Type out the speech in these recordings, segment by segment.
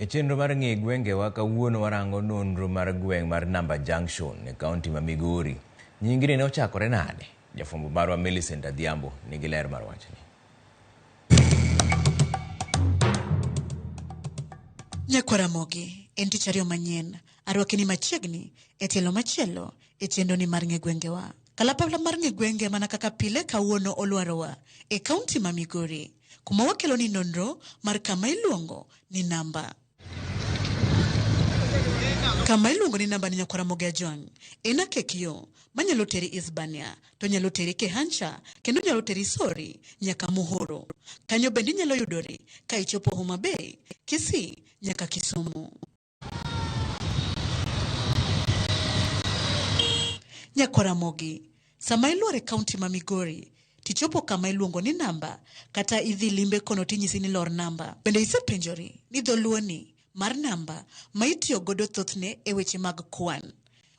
E chenro mar ng'i gwengewa kawuono warango nonro mar gweng' mar Namba Junction e kaunti ma Migori. Nyingni ne ochakore nade? Jafwambo marwa Millicent Adhiambo nigi ler mar wachni. Nyakwaramogi, en tich ariyo manyien. Arwaki ni machiegni e tielo machielo e chenro ni mar ng'e gwengewa. Kalapapla mar ng'e gwenge mana kaka pile kawuono olwarowa e kaunti ma Migori, kuma wakelo ni nonro mar kama iluongo ni namba. Kama iluongo ni namba ni Nyakwaramogi Ajwang' en akek yo manyalo teri Isbania, to nyalo teri Kehancha, kendo nyalo teri Sori nyaka Muhuru. Kanyo bende inyalo yudori ka ichopo Homa Bay, Kisii nyaka Kisumu. Nyakwaramogi, sama iluor e kaunti ma Migori, tichopo kama iluongo ni namba kata idhi limbe kono tinyisi ni lor namba. Bende isepenjori ni dholuo ni mar namba ma itiyo godo thothne e weche mag kwan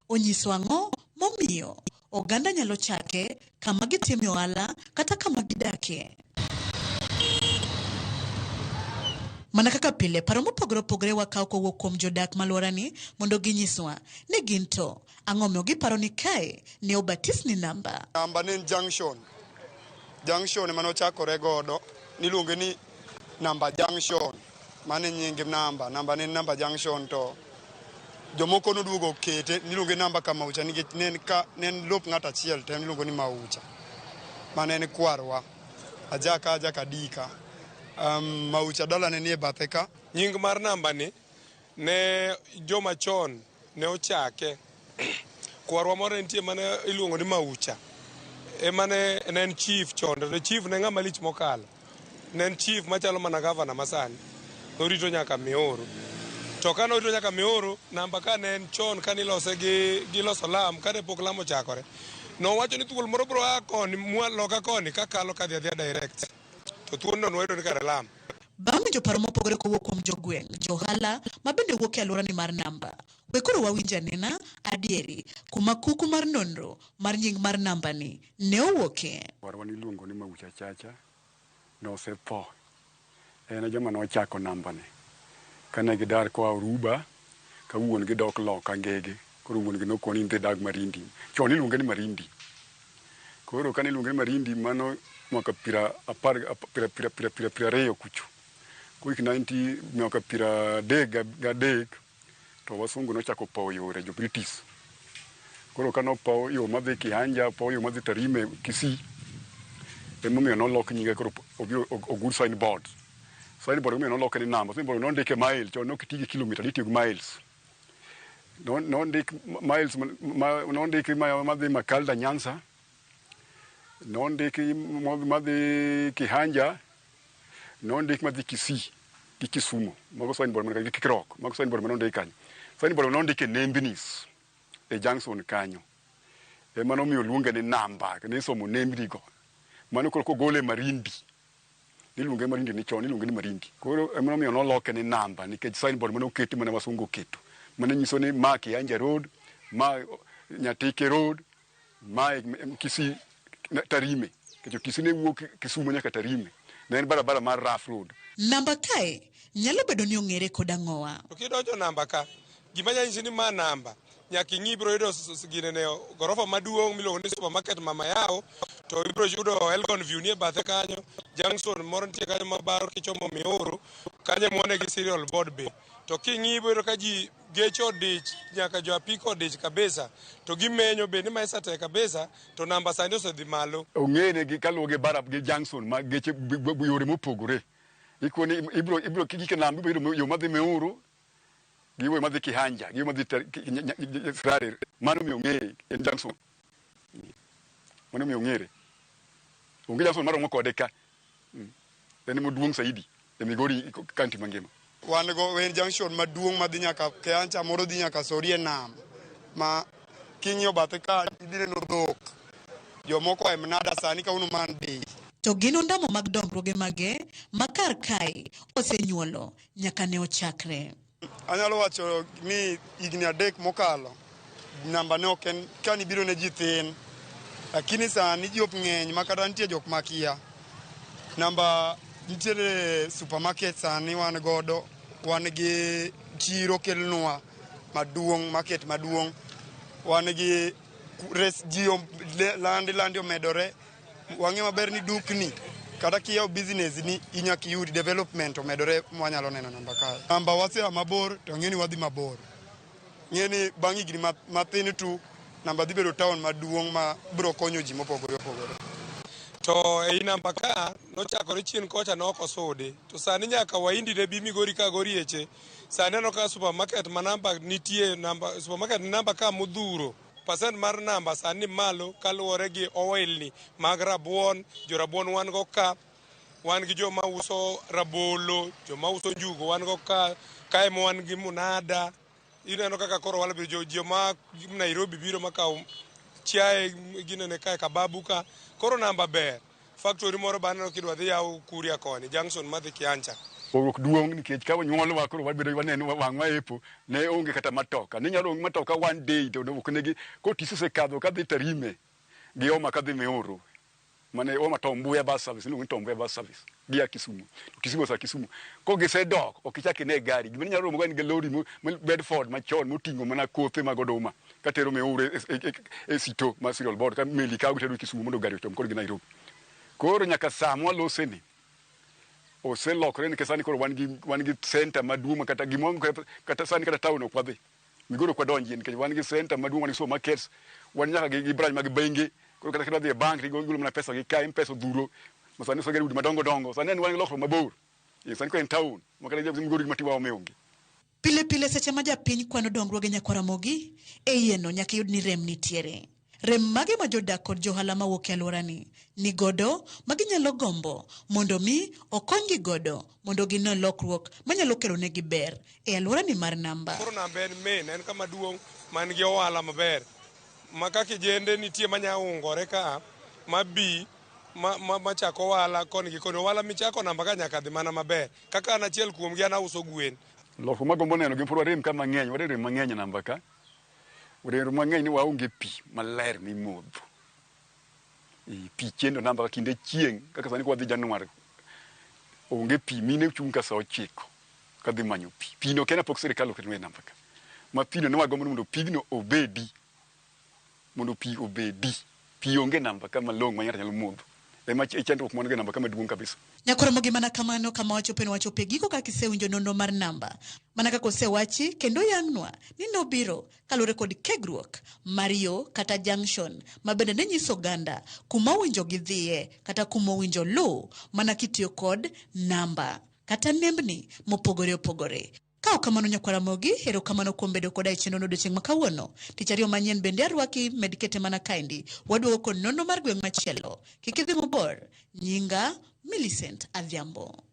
onyiso ang'o momiyo oganda nyalo chake kama gitime ohala kata kama gidakie? Mana kaka pile, paro mopogore opogore wakawo kowuok kuom jodak malworani mondo ginyiswa ni gin to ang'o omiyo giparo ni kae ne obatis ni namba. Namba ne en junction. Junction ema nochakore godo. Niluonge ni Namba Junction. Mano e nying namba. Namba ne en Namba Junction to jomoko noduogo okete niluonge namba Kamaucha nikech ne en ka ne en lop ng'ato achiel to en iluongo ni Maucha. Mane en kwarwa. Ajaka Ajaka Dika. Maucha dalane nie bathe ka. Nying mar namba ni ne joma chon ne ochake. Kwarwa moro ne nitie mane iluongo ni Maucha. Ema ne en chief chon to chief ne ng'ama lich mokalo. Ne en chief machalo mana gavana masani. Norito nyaka Mioro. To ka norito nyaka Mioro, namba ka ne en chon kane ilose gi loso lam kane pok lam ochakore. Nowacho ni thuol moro biro a koni loka koni kakalo kadhi adhiya direct. To thuolno nwayudo ni kare lam. Bang' winjo paro mopogore kowuok kuom jogweng', johala ma bende wuok e alworani mar namba, we koro wawinj anena adieri kuma kuku mar nonro mar nying mar nambani ne owuokie. Kwarwa niluongo ni Maucha Chacha, nosetho. En e joma nochako nambani. Kane gidar koa Oruba, ka wuon gi dok loka Ngege, koro wuon gi nokoni ni idhi dag Marindi. Chon niluonge ni Marindi. Koro kane iluonge ni Marindi, mano mwaka pira apar, pira, pira, pira, pira, pira ariyo kucho. Koik 90, mwaka pira adek gadek, to wasungu nochako powo yore, jo British. Koro kane opow yo madhi Kianja, opow yo madhi Tarime, Kisii, emomiyo nolok nyinge koro obiro ogur signboard. Signboard emomiyo noloke ni namba, signboard nondike mile, chon ne ok ti gi kilomita, nitiyo gi miles. Nondik miles, nondiki madhi Makalda Nyanza, nondiki madhi Kihanja, nondik madhi Kisii gi Kisumu. Mago signboard man gi Kikirok, mago signboard mane ondik kanyo. Signboard nondik e nembni e junction kanyo. Ema nomiyo oluonge ni namba, nisomo nembni go. Mano koro kogole Marindi. Niluonge Marindi ni chon, niluonge ni Marindi. Koro ema nomiyo noloke ni namba nikech signboard mane oketi mane wasungu oketo. Mane nyiso ni ma Kianja Road, ma Nyatike Road, ma Kisii Tarime. Nikech Kisii ne wuok Kisumu nyaka Tarime. Ne en barabara mar rough road. Namba kae nyalo bedo ni ong'ere kod ang'owa. To kidonjo namba ka, gima nya nyisi ni ma namba, nyaka ing'i ibiro yudo ginene gorofa maduong' miluongo ni supermarket Mama Yao, to ibiro yudo Elgon View nie bathe kanyo, junction moro nitie kanyo mabaro kichomo Miuru, kanyo emwane gi cereal board be. To king'i ibiro yudo ka ji geche odich, nyaka jo apiko odich kabisa, to gimenyo be ni maisa tek kabisa, to namba sani osedhi malo. Ong'ene gi kaluwo gi barab gi junction ma geche yore mopogore. Ikoni ibiro ibiro kigike namba ibiro yudo yo madhi Miuru, gi yo madhi Kihanja, gi yo madhi Sirare. Mano miyo ong'eye en junction. Mano miyo ong'ere. Onge junction maromo kode ka. En moduong' saidi e Migori county mangima. Wan go en junction maduong' madhi nyaka Kehancha, moro dhi nyaka Sori e nam. Ma king'iyo bathe ka idhi neno dhok. Jomoko e mnada sani kawuono Monday. To gin ondamo mag dongruoge mage ma kar kae osenyuolo nyaka ne ochakre. Anyalo wacho ni higni adek mokalo namba ne ok en kani biro ne ji thin, lakini sani ji ok ng'eny ma kata nitie jok makia. Namba nitiere supermarket sani wan godo Wan gi chiro kelnwa maduong', market maduong'. Wan gi res ji landi landi omedore. Wang'e maber ni dukni kata kiyawo business ni inyaka iyud development omedore mwanyalo neno namba kae. Namba wasea mabor to ang'e ni wadhi mabor. Ng'e ni bang' higni mathin tu namba dhi bedo town maduong' ma biro konyo ji mopogore opogore. To ei namba ka nochakore chien kocha ne ok osudi. To sani nyaka waindi ne bi Migori ka go rieche. Sani aneno ka supermarket ma namba nitie namba supermarket ni namba ka modhuro. Percent mar namba sani ni malo kaluwore gi ohelni mag rabuon, jo rabuon wan go ka, wan gi joma uso rabolo, joma uso njugu wan go ka, kae ma wan gi munada. Ineno kaka koro wala jo joma Nairobi biro makawo chiaye ginene kae kababu ka. Koro namba ber. Factory moro be aneno kidwa dhi yaw Kuria koni, junction madhi Kiancha. Pogruok duong' nikech ka onyuolwa koro wabedo waneno wang'wa epo ne onge kata matoka. Ne nyalo onge matoka one day to ok negi kotisi osekadho kadhi Tarime gi Homa kadhi Miuru. Mane Homa Tom Mboya bus service iluongo ni Tom Mboya bus service gia Kisumu. To Kisumu osa Kisumu. Ko gisedok ok ichak ine gari. Gima inyalo romo go en gi lori Bedford machon moting'o mana kothe mag oduma katero Miuru e sito mar Cereal Board ka meli kawo gitero Kisumu mondo gari ochom kodgi Nairobi. Koro nyaka saa mwalose ni oselokore nikech sani koro wan gi wan gi center maduong' ma kata gimoro kata sani kata town ok wadhi. Migori ok wadonjie nikech wan gi center maduong' wan gi supermarkets, wan nyaka gi branch mag bengi. Koro kata kidwa dhi e bank tigolo mana pesa gi ka, M-Pesa odhuro. Ma sani oseger udi madongo dongo. Sani en wan gi lokruok mabor. Sani koro en town ma kata Migori gima tiwaome onge. Pile pile seche ma japiny kwano dongruoge nyakwar Ramogi, e iyeno nyaka iyud ni rem nitiere. Rem mage ma jodak kod johala mawuok e alworani ni godo ma ginyalo gombo mondo mi okonygi godo mondo gine lokruok manyalo kelonegi ber e alworani mar namba. Koro namba en main, en kama duong' man gi ohala maber. Ma ka kijende nitie manya ungore ka ma bi ma chak ohala koni gi koni. Ohala michako namba ka nyaka dhi mana maber. Kaka an achiel kuomgi an auso gwen. Lokruok magombo neno gin pod warem ka mang'eny, warem mang'eny e namba ka. Warem mang'eny ni waonge pi maler mimodho. Pi chendo namba ka kinde chieng' kaka sani kwadhi Januar onge pi, mine chung' ka saa 9 kadhi manyo pi. Pi no kena pok sirikal oketonwa e namba ka. Ma pi no ne wagombo ni mondo pigno obedi, mondo pi obedi. Pi onge namba ka malong'o ma ng'ato nyalo modho. Ema e chandruok man go e namba ka maduong' kabisa. Nyakwar Ramogi mana kamano kama wachope ne wachope giko kaka isewinjo nonro mar namba. Mana kaka osewachi kendo oyangnwa ni nobiro kaluwore kod kegruok mar yo kata junction ma bende ne nyiso oganda kuma owinjo gidhiye kata kuma owinjo luw mana kitiyo kod namba kata nembni mopogore opogore. Ka ok kamano nyakwar Ramogi, erokamano kuom bedo koda e chenro no odiochieng' ma kawuono. Tich ariyo manyien bende arwaki med kete mana kaendi. Waduogo kod nonro mar gweng' machielo. Kik idhi mabor. Nyinga Millicent Adhiambo.